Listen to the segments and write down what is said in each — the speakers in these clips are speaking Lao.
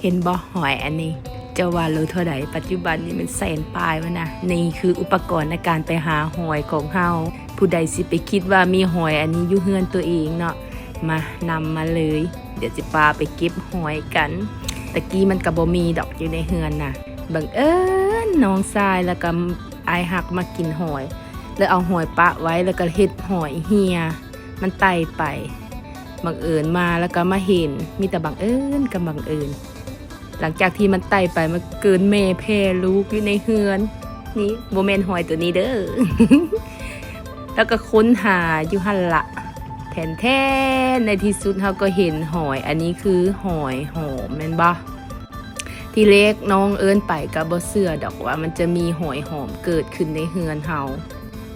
ເຫັນບໍ່ ຫອຍອັນນີ້ ເຈົ້າວ່າໂລເທົ່າໃດ? ປັດຈຸບັນນີ້ມັນແສນປາຍແລ້ວນະ. ນີ້ຄືອຸປະກອນໃນການໄປຫາຫອຍຂອງເຮົາ. ຜູ້ໃດຊິໄປຄິດວ່າມີຫອຍອັນນີ້ຢູ່ເຮືອນຕົວເອງເນາະ. ມາ ນຳມາເລີຍ, ດຽວຊິພາໄປເກັບຫອຍກັນ. ຕະກີ້ມັນກະບໍ່ມີດອກຢູ່ໃນເຮືອນນະ. ບັງເອີນນ້ອງຊາຍແລ້ວກະອ້າຍຮັກມາກິນຫອຍ ແລ້ວເອົາຫອຍປະໄວ້ ແລ້ວກະເຮັດຫອຍເຫ່ຍ ມັນໄຕ່ໄປ. ບັງເອີນມາແລ້ວກະມາເຫັນ, ມີແຕ່ບັງເອີນກັບບັງເອີນ. ຫຼັງຈາກທີ່ມັນໄຕ່ໄປ ມັນເກີນແມ່ແຜ່ລູກຢູ່ໃນເຮືອນ. ນີ້ບໍ່ແມ່ນຫອຍໂຕນີ້ເດີ. ແລ້ວກໍຄົ້ນຫາຢູ່ຫັ້ນລະ. ແທ້ໆ ໃນທີ່ສຸດເຮົາກໍເຫັນຫອຍ. ອັນນີ້ຄືຫອຍຫອມແມ່ນບໍ່? ທີແລກນ້ອງເອີ້ນໄປກໍບໍ່ເຊື່ອດອກວ່າມັນຈະມີຫອຍຫອມເກີດຂຶ້ນໃນເຮືອນເຮົາ.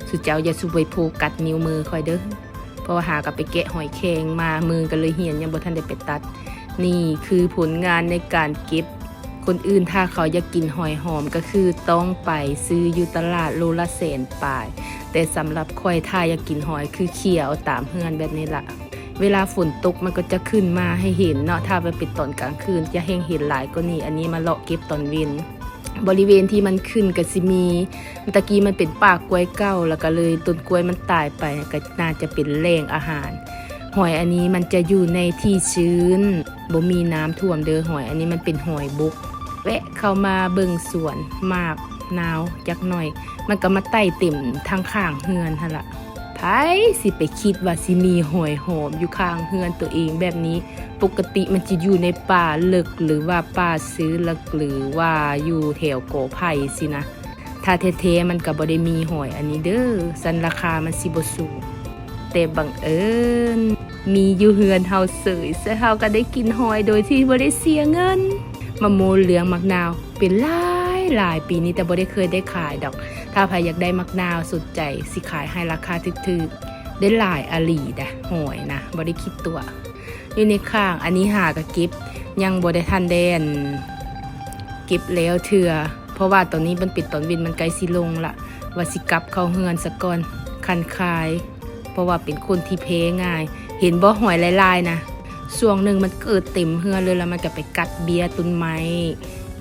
ສຸເຈົ້າຢ່າສູ່ໄປໂຟກັດນິ້ວມືຂ້ອຍເດີ. ເພາະວ່າຫາກໍໄປແກະຫອຍແຄງມາ, ມືກໍເລີຍຫ້ຽນ, ຍັງບໍ່ທັນໄດ້ໄປຕັດ. ນີ້ຄືຜົນງານໃນການເກັບ. ຄົນອື່ນຖ້າເຂົາຢາກກິນຫອຍຫອມ ກໍຄືຕ້ອງໄປຊື້ຢູ່ຕະຫຼາດໂລລະແສນປາຍ, ແຕ່ສຳລັບຂ້ອຍ ຖ້າຢາກກິນຫອຍ ຄືເຂົ້າຕາມເຮືອນແບບນີ້ລະ. ເວລາຝົນຕົກມັນກໍຈະຂຶ້ນມາໃຫ້ເຫັນເນາະ, ຖ້າວ່າເປັນຕອນກາງຄືນຈະແຮ່ງເຫັນຫຼາຍກວ່ານີ້. ອັນນີ້ມາເລາະເກັບຕອນເວັນ. ບໍລິເວນທີ່ມັນຂຶ້ນກໍຊິມີ, ແຕ່ກີ້ມັນເປັນປ່າກ້ວຍເກົ່າ ແລ້ວກໍເລີຍຕົ້ນກ້ວຍມັນຕາຍໄປ, ກໍໜ້າຈະເປັນແຫຼ່ງອາຫານ. ຫອຍອັນນີ້ມັນຈະຢູ່ໃນທີ່ຊື້ນ, ບໍ່ມີນ້ຳຖ້ວມເດີ. ຫອຍອັນນີ້ມັນເປັນຫອຍບົກ. ແວະເຂົ້າມາເບິ່ງສວນໝາກນາວຈັກໜ່ອຍ, ມັນກໍມາໄຕ່ເຕັມທັງຂ້າງເຮືອນຫັ້ນລະ. ໃຜຊິໄປຄິດວ່າຊິມີຫອຍຫອມຢູ່ຂ້າງເຮືອນຕົວເອງແບບນີ້. ປົກກະຕິມັນຈະຢູ່ໃນປ່າເລິກ ຫຼືວ່າປ່າຊື່ເລິກ ຫຼືວ່າຢູ່ແຖວກໍໄຜ່ຊີ້ນະ. ຖ້າແທ້ໆມັນກໍບໍ່ໄດ້ມີຫອຍອັນນີ້ເດີ, ຊັ້ນລາຄາມັນຊິບໍ່ສູງ. ແຕ່ບັງເອີນມີຢູ່ເຮືອນເຮົາເສີຍ, ຊະເຮົາກໍໄດ້ກິນຫອຍໂດຍທີ່ບໍ່ໄດ້ເສຍເງິນ. ມະມ່ວງເຫຼືອງ ໝາກນາວ ເປັນຫຼາຍໆປີນີ້ ແຕ່ບໍ່ໄດ້ເຄີຍໄດ້ຂາຍດອກ. ຖ້າໃຜຢາກໄດ້ໝາກນາວສົນໃຈ ຊິຂາຍໃຫ້ລາຄາຖືກໆ ໄດ້ຫຼາຍອີ່ຫຼີດະ ຫອຍນະ ບໍ່ໄດ້ຄິດຕົວະ. ຢູ່ໃນຂ້າງ ອັນນີ້ຫາກະເກັບ ຍັງບໍ່ໄດ້ທັນໄດ້ ອັນ ເກັບແລ້ວເທື່ອ ເພາະວ່າຕອນນີ້ມັນເປັນຕອນເວັນ ມັນໃກ້ຊິລົງລະ ວ່າຊິກັບເຂົ້າເຮືອນສາກ່ອນ ຄັນຄາຍ. ເພາະວ່າເປັນຄົນທີ່ແພ້ງ່າຍ. ເຫັນບໍ່ ຫອຍລາຍໆນະ ຊ່ວງໜຶ່ງມັນເກີດເຕັມເຮືອນເລີຍ ແລ້ວມັນກໍໄປກັດເບ້ຍຕົ້ນໄມ້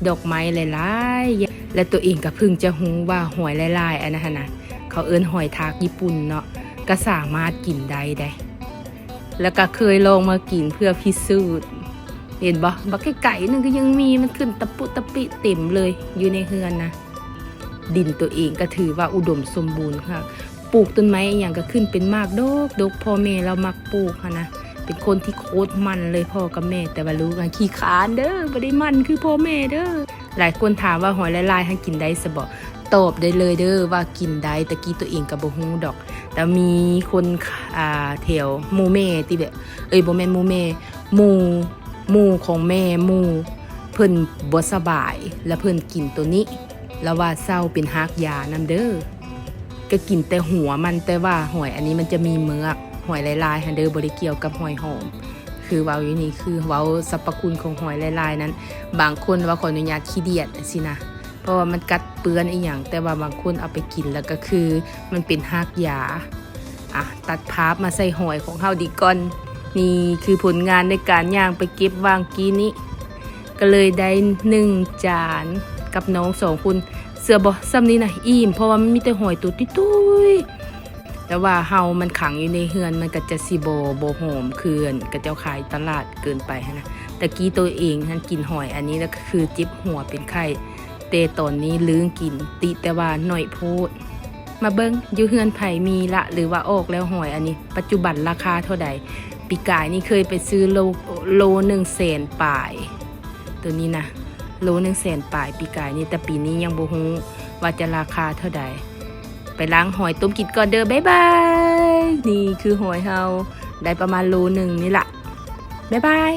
ດອກໄມ້ຫຼາຍໆ ແລະ ຕົວເອງກໍເພິ່ງຈະຮູ້ວ່າຫອຍລາຍໆອັນນັ້ນຫັ້ນນະ ເຂົາເອີ້ນຫອຍທາກຍີ່ປຸ່ນເນາະ ກໍສາມາດກິນໄດ້ເດ້. ແລ້ວກໍເຄີຍລອງມາກິນເພື່ອພິສູດ. ເຫັນບໍ່ ບັກໄກໆໜຶ່ງກໍຍັງມີ ມັນຂຶ້ນຕະປຸຕະປິເຕັມເລີຍຢູ່ໃນເຮືອນນະ. ດິນຕົວເອງກໍຖືວ່າອຸດົມສົມບູນຄັກ ປູກຕົ້ນໄມ້ອີ່ຫຍັງກໍຂຶ້ນເປັນໝາກດົກໆ. ພໍ່ແມ່ລາວມັກປູກຫັ້ນນະ ເປັນຄົນທີ່ໂຄດໝັ່ນເລີຍ ພໍ່ກັບແມ່. ແຕ່ວ່າລູກຫັ້ນຂີ້ຄ້ານເດີ ບໍ່ໄດ້ໝັ່ນຄືພໍ່ແມ່ເດີ. ຫຼາຍຄົນຖາມວ່າຫອຍລາຍໆຫັ້ນກິນໄດ້ຊະບໍ່? ຕອບໄດ້ເລີຍເດີວ່າກິນໄດ້. ແຕ່ກີ້ຕົວເອງກໍບໍ່ຮູ້ດອກ ແຕ່ມີຄົນ ອ່າ ແຖວໝູ່ແມ່ຕິແບບ ເອີຍ ບໍ່ແມ່ນໝູ່ແມ່ ໝູ່ ໝູ່ຂອງແມ່ ໝູ່ເພິ່ນບໍ່ສະບາຍ ແລ້ວເພິ່ນກິນໂຕນີ້ ລາວວ່າເຊົາເປັນຮາກຢານຳເດີ. ກໍກິນແຕ່ຫົວມັນ ແຕ່ວ່າຫອຍອັນນີ້ມັນຈະມີເໝືອກ. ຫອຍລາຍໆຫັ້ນເດີ ບໍ່ໄດ້ກ່ຽວກັບຫອຍຫອມ. ຄືເວົ້າຢູ່ນີ້ ຄືເວົ້າສັບພະຄຸນຂອງຫອຍລາຍໆນັ້ນ. ບາງຄົນວ່າ ຂໍອະນຸຍາດ ຂີ້ດຽດຊີ້ນະ ເພາະວ່າມັນກັດເປື້ອນອີ່ຫຍັງ. ແຕ່ວ່າບາງຄົນເອົາໄປກິນແລ້ວກໍຄືມັນເປັນຮາກຢາ. ອ່ະ ຕັດພາບມາໃສ່ຫອຍຂອງເຮົາດີກ່ອນ. ນີ້ຄືຜົນງານໃນການຍ່າງໄປເກັບຫວ່າງກີ້ນີ້ ກໍເລີຍໄດ້ໜຶ່ງຈານກັບນ້ອງສອງຄົນ. ເຊື່ອບໍ່ ສ່ຳນີ້ນະອີ່ມ ເພາະວ່າມັນມີແຕ່ຫອຍໂຕຕຸ້ຍໆ. ແຕ່ວ່າເຮົາມັນຂັງຢູ່ໃນເຮືອນ ມັນກໍຈະຊິບໍ່ ບໍ່ຫອມຄືອັນເຂົາເຈົ້າຂາຍຕະຫຼາດເກີນໄປຫັ້ນນະ. ຕະກີ້ໂຕເອງຫັ້ນກິນຫອຍອັນນີ້ແລ້ວກໍຄືເຈັບຫົວເປັນໄຂ້ ແຕ່ຕອນນີ້ລືມກິນ ຕິແຕ່ວ່າໜ້ອຍໂພດ. ມາເບິ່ງຢູ່ເຮືອນໃຜມີລະ ຫຼືວ່າອອກແລ້ວຫອຍອັນນີ້ ປັດຈຸບັນລາຄາເທົ່າໃດ? ປີກາຍນີ້ເຄີຍໄປຊື້ໂລ ໂລໜຶ່ງແສນປາຍ ໂຕນີ້ນະ ໂລໜຶ່ງແສນປາຍປີກາຍນີ້ ແຕ່ປີນີ້ຍັງບໍ່ຮູ້ວ່າຈະລາຄາເທົ່າໃດ. ໄປລ້າງຫອຍຕົ້ມກິນກ່ອນເດີ ບາຍບາຍ. ນີ້ຄືຫອຍເຮົາ ໄດ້ປະມານໂລໜຶ່ງນີ້ລະ ບາຍບາຍ.